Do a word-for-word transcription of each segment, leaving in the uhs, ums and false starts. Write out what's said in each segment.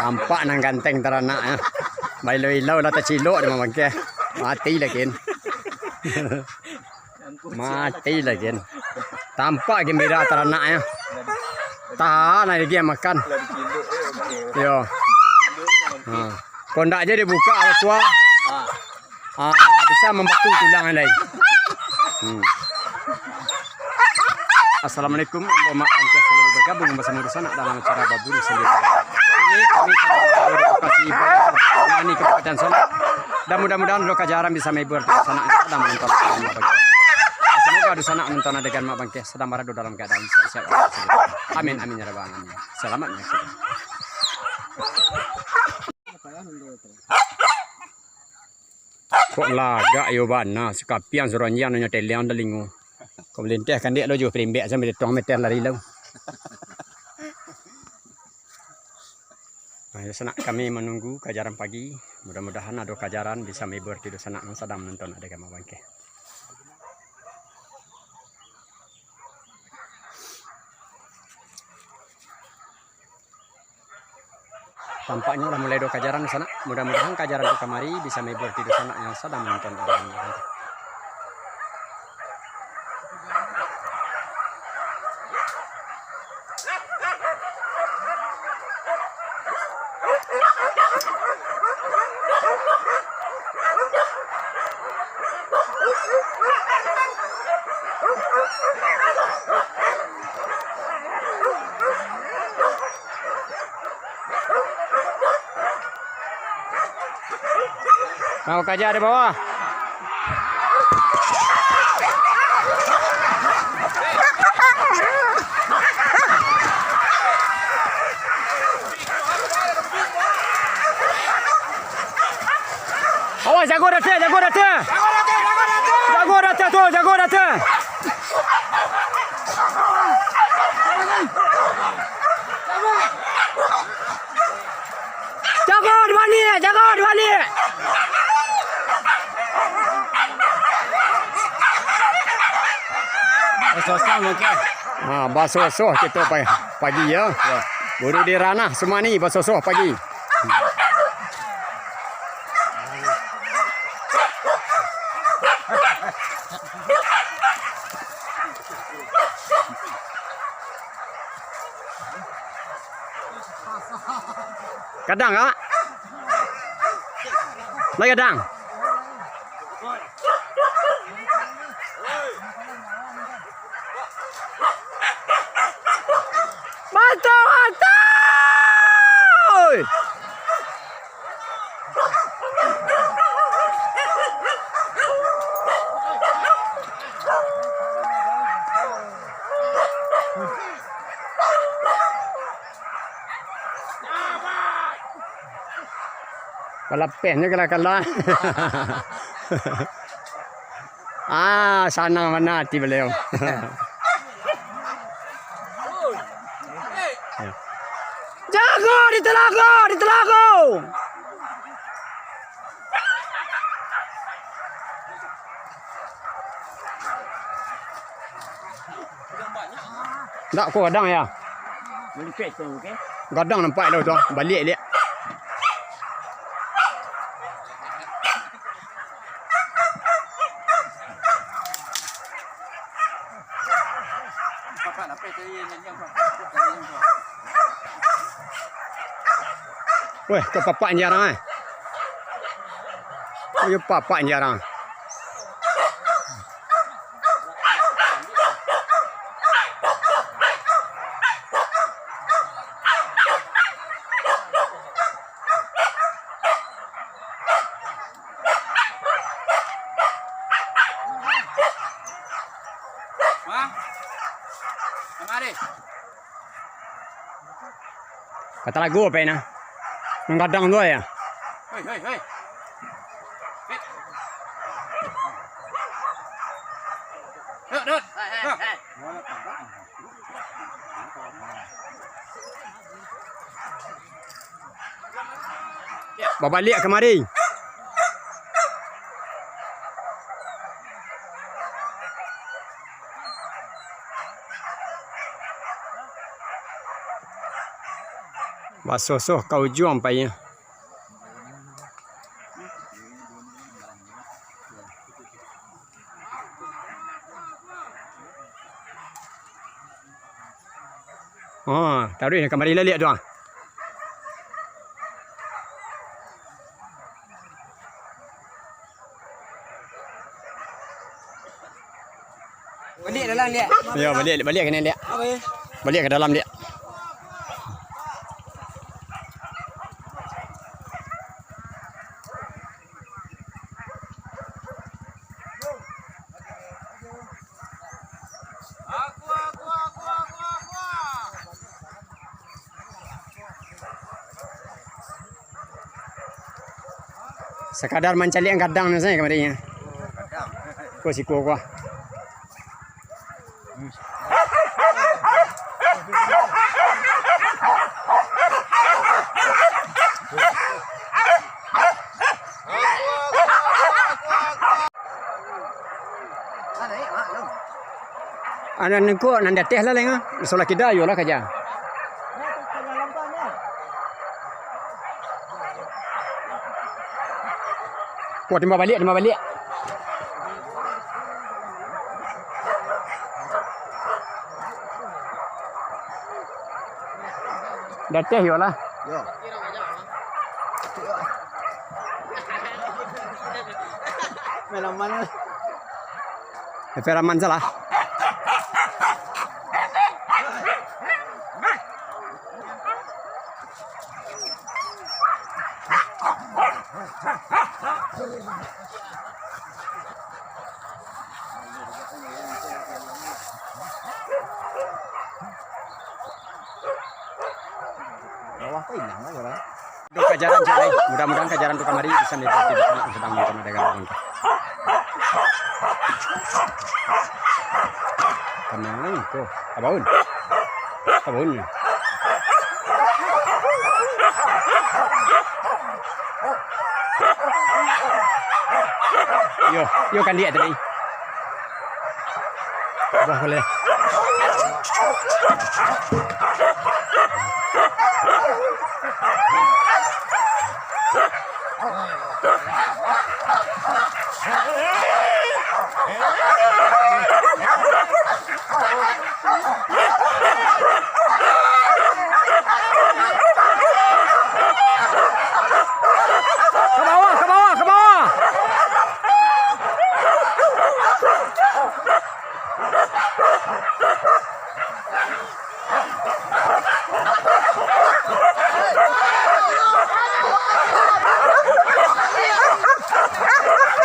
Tampak nan ganteng taranaknyo. Bailau-ilau lah tacilok di mambangkeh. Mati lah kin. Mati lah kin. Tampak gembira taranaknyo. Tahan lagi makan. Yo. Ha. Kok ndak je dibuka lah kuah. Ah, bisa mambaku tulang lai. Hmm. Assalamualaikum, ambo Mak Angkeh salalu bagabung basamo dunsanak dalam acara Baburu Sandiri. Kini kami sadang berada di lokasi Banjar Mani, Kabupaten Sanak. Dan mudah-mudahan lo kajaran bisa mahibur dunsanak yang sadang manonton. Semoga dunsanak manonton adegan Mak Bangkeh sadang barado dalam keadaan sihat-sihat. Amin, amin, ya rabbal alamin. Selamat menyaksikan. Kok lagak yo bana, sakapian suruah anjiang nyo teliang talingo. Kok malinteh kandiak lo juo perimbek sampai tuang meter lari lo. Nah, yo sanak kami manunggu kajaran pagi. Mudah-mudahan ado kajaran bisa mahibur tidur sanak nan sadang manonton adegan Mak Bangkeh. Tampaknyo lah mulai do kajaran di sanak. Mudah-mudahan kajaran tu kamari bisa mahibur tidur sanak yang sadang manonton adegan. Nah, kaja di bawah. Awas, jago di ateh, jago di ateh. Jago di ateh tu, jago di ateh. Jago di baliak, jago di baliak. Basosoh mungkin. Ha, basosoh kito pa-, pagi yo. Yo. Baru di ranah Sumani basosoh pagi. Kadang, Kak? Lai kadang? Mantap, mantap! Balapeh nyo kalah-kalah. Ah, sanang bana ati baliau. Jago di talago, di talago. Ndak ko gadang ya. Gadang nampak lo tu. Baliak liak. Weh, ka papak jarang eh. Ayo papak jarang. Wah. Kamari. Kata lagu apa ini? Manggadang tu ya. Hei, hei, hei. Hei. Dut, dut. Hei, hei, hei. Babaliak kamari. Basosoh ka ujuang painyo. Oh, taruih kamari laliak tu ah. Baliak dalam, Liak. Yo, baliak, baliak ka liak. Apa ya? Baliak ka dalam, Liak. Sakadar mancaliak gadang ni sajo kamari nyo. Ko siko ko. Anak nengko nan di ateh lah, leng, ah. Sabalah kida, iyo lah, kaja. Wah, timbal baliak, timbal baliak. Di ateh, iyo lah. Yo. Melaman. Kameraman salah. Bawah ko ilang lah, orang. Duh, kajaran cak lai. Mudah-mudahan kajaran tu kamari bisa melihat tidak anak sedang nonton ada gambar. Tenang ko. Abaun. Abaun. Yo, yo kandiak tadi. Wah, boleh. Ka bawah, ka bawah, ka bawah.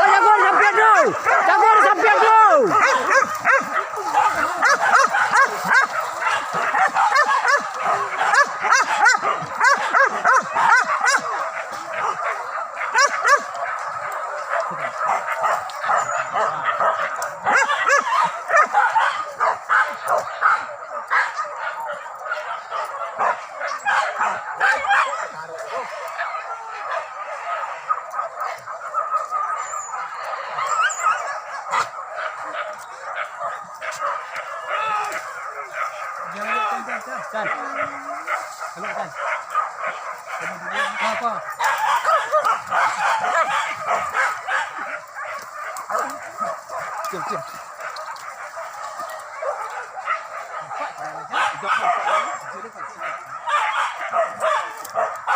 Jago sampiang tu! Jago sampiang tu!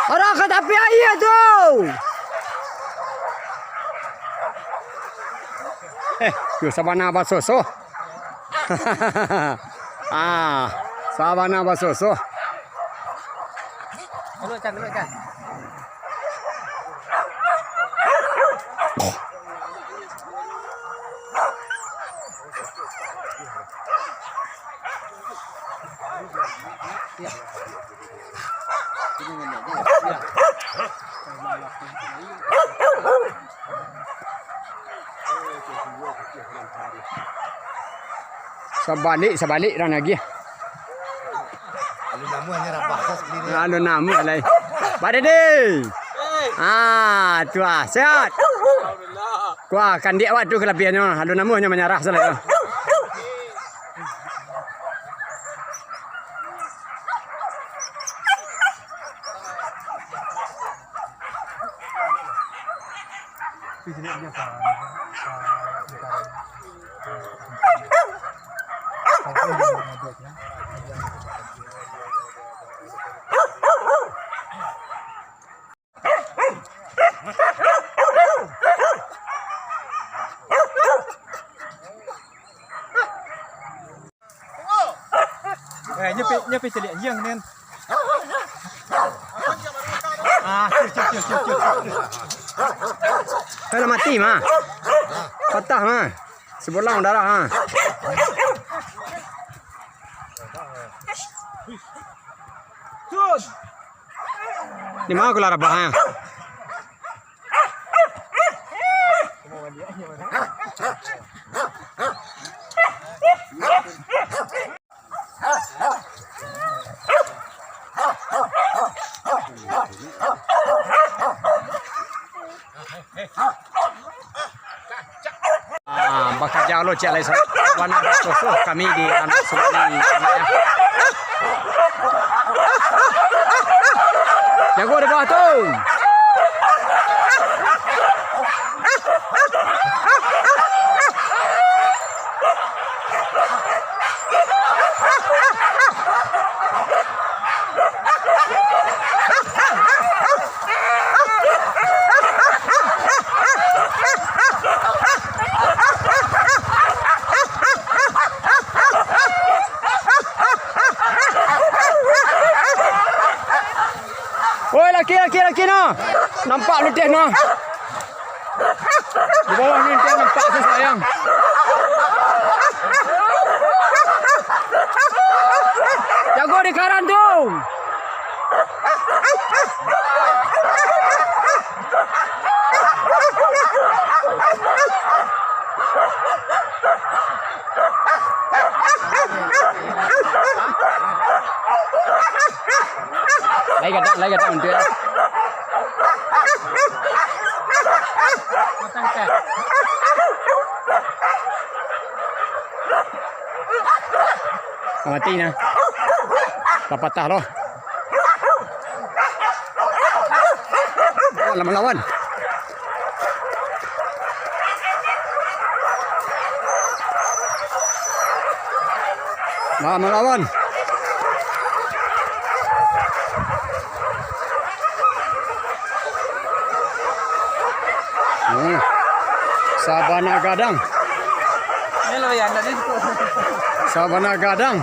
Arah ka tapi aia tu. Eh, yo sabana basosoh. Ah, sabana basosoh. Dulu, Chan, dulu, Chan. Sabalik, sabalik urang lagi. Alun namuah nyo rabah sas kini. Alun namuah lai. Pak Dede. Ah, tu ah, sehat. Kuah kandiak awak tu kalabiahnyo. Alun namuah nyo manyarah salai tu. Eh, nyo pi, nyo pi caliak anjiang, Nen. Ah, cium, cium, cium, cium, cium. Kan lah mati, mah. Patah, mah. Sibolang darah, ha. Di ma ko lah rabah, ha? Ah, bakaja lo ciek lai sa-, bana basoso kami di anak sungai ni, ya. Jago di bawah tu. Oi, laki, laki, laki, nah. Nampak lutih, nah. Di bawah ni, dia nampak tu, sayang. Jago di karan tu. Lai gadang, lai gadang, dia. Mati nah. Lah patah lo. Wah, lah malawan. Lah malawan. Hmm. Sabana gadang. Ini lo ya, tadi. Sabana gadang.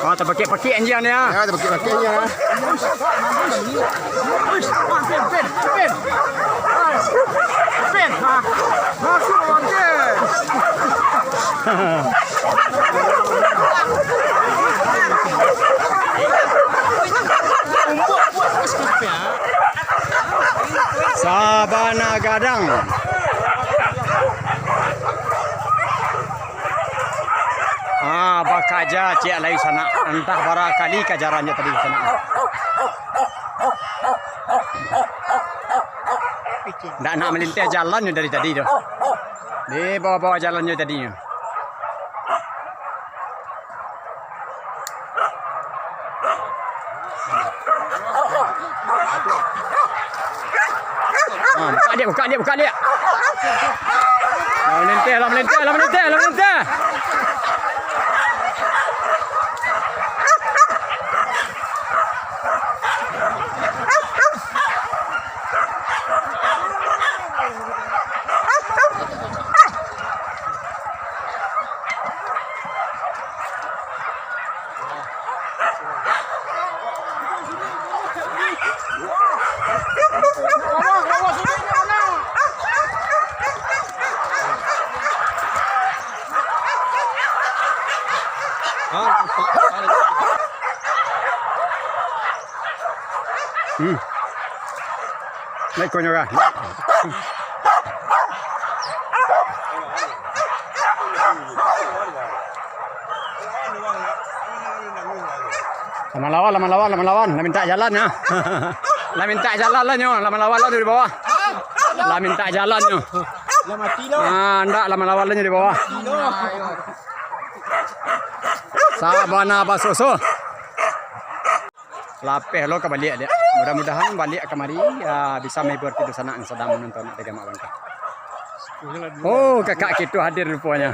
Ah, tapakik-pakik anjiang dia. Ya, tapakik-pakik anjiang, ah. Sabana gadang. Ah, bakaja ciek lai sanak. Antah bara kali kajaran jo tadi sanak. Ndak nak malinteh jalannyo dari tadi tu. Di bawah-bawah jalannyo tadinyo. Ha, buka liak, buka liak, buka liak. Lah malinteh, lah malinteh, lah malinteh, lah malinteh. Hmm. Naik konyo kah? Lah malawan, lah malawan, lah malawan. Lah mintak jalan nyo. Lah mintak jalan lah nyo. Lah malawan lah dari bawah. Lah mintak jalan nyo. Lah mati lah. Ah, ndak, lah malawan lah nyo di bawah. Sabana basoso. Lapeh lo ka baliak dia. Mudah-mudahan baliak kamari, ah, bisa mahibur ti dunsanak nan sadang manonton di gamak bangka. Oh, kakak kito hadir ruponyo.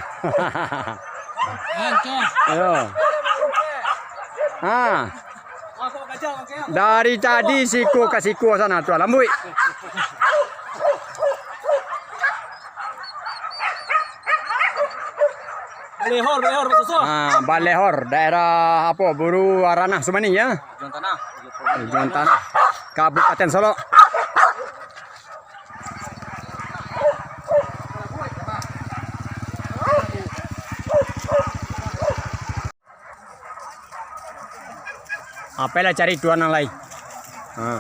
Ayo. Ha. Dari tadi siko ka siko sana tu, lambuik. Balehor, Balehor, Pak Soso. Ah, Balehor, daerah apo? Buru Ranah Sumani, ya? Ujuang Tanah. Ujuang Tanah. Kabupaten Solok. Apolah cari tuan nan lai. Ha.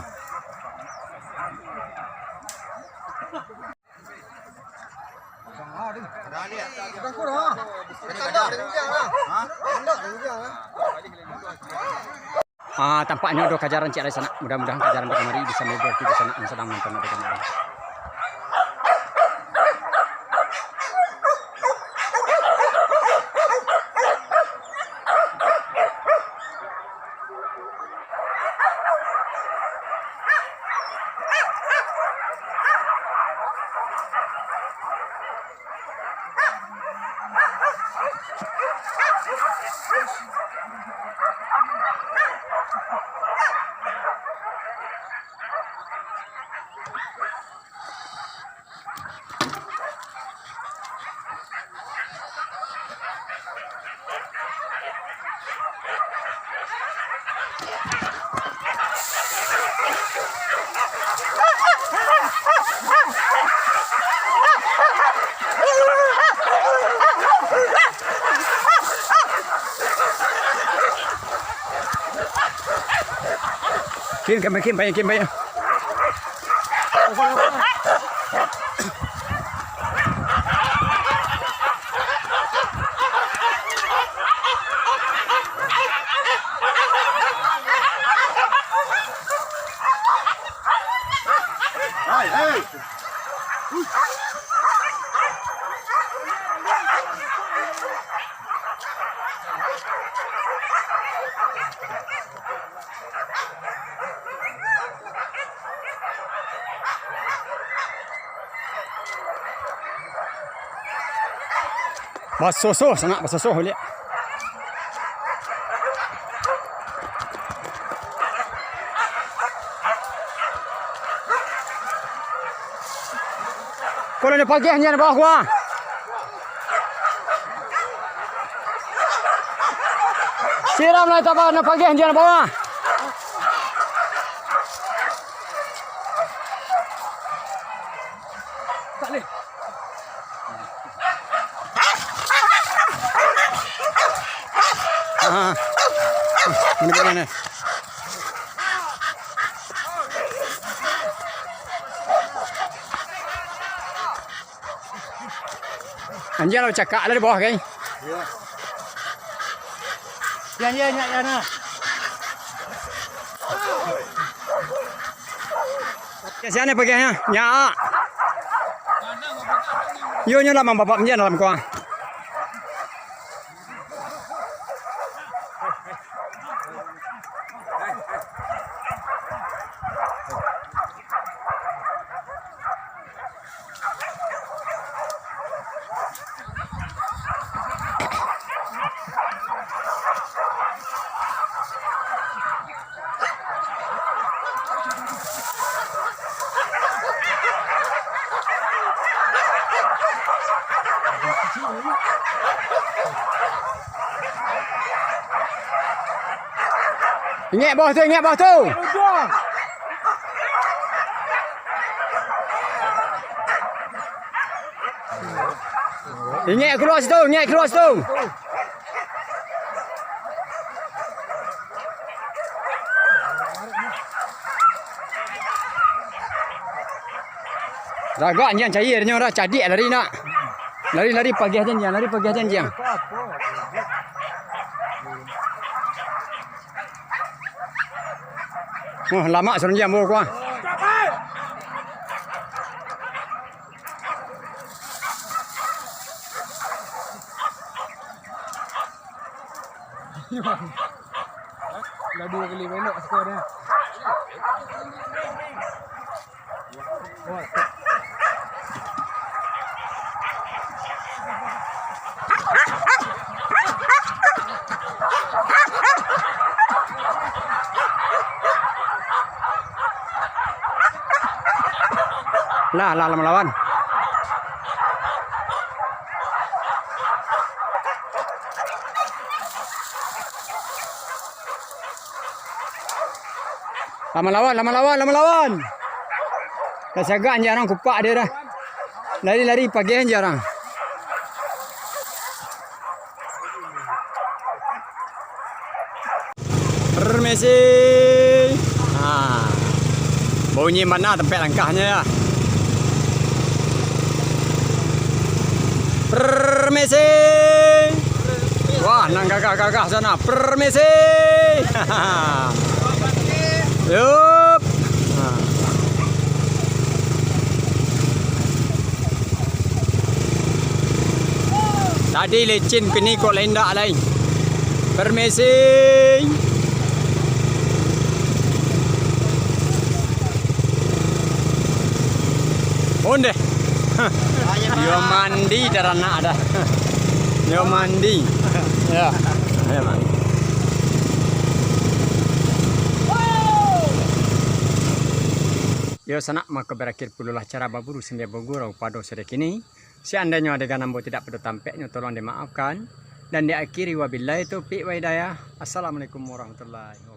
Ah, tampaknyo ado kajaran ciek dari sanak. Mudah-mudahan kajaran dari kamari bisa mahibur di sanak yang sadang manonton dari kamari. Kin, kami kin, banyak kin, banyak. Hai, hai. Basosoh, sanak basosoh baliak. Kalau nak pagih, nyo bawah gua. Siram lah, tak apa, nak pagih, nyo bawah. Ah, ini gimana? Anjiang lah bacakak lah di bawah, kai. Iyo. Iyo, iyo, iyo, iyo, nah. Kasian ni pagihnyo. Nyak. Yo, nyo lah mambapak anjiang dalam kuang. Ingek bawah tu, ingek bawah tu. Ingek kalua situ, ingek kalua situ. Ragak anjiang cair nyo dah, cadiak lari nak. Lari, lari, pagiah janjiang, lari, pagiah janjiang. Oh, lamak sarunjiang bawa kuah. Lah dua kali belok skor dia. Lah, lah, lah malawan. Lah malawan, lah malawan, lah malawan. Lah siaga anjing arang kupak dia dah. Lari-lari pageh anjing arang. Permisi. Ha. Bunyi bana tampek langkahnyo, ya. Permisi. Wah, nan gagah-gagah sana. Permisi. Yup. Ha. Tadi licin, kini kok lah indak lai. Permisi. Ondeh. Yo mandi taranak dah. Yo mandi. Ya. Ayo, mandi. Yo, sanak, mako barakhir pulolah acara baburu sambia bagurau pado sore kini. Seandainyo adegan ambo tidak pado tampeknyo, tolong dimaafkan. Dan diakhiri, wabillahi taufik wa hidayah. Assalamualaikum warahmatullahi wabarakatuh.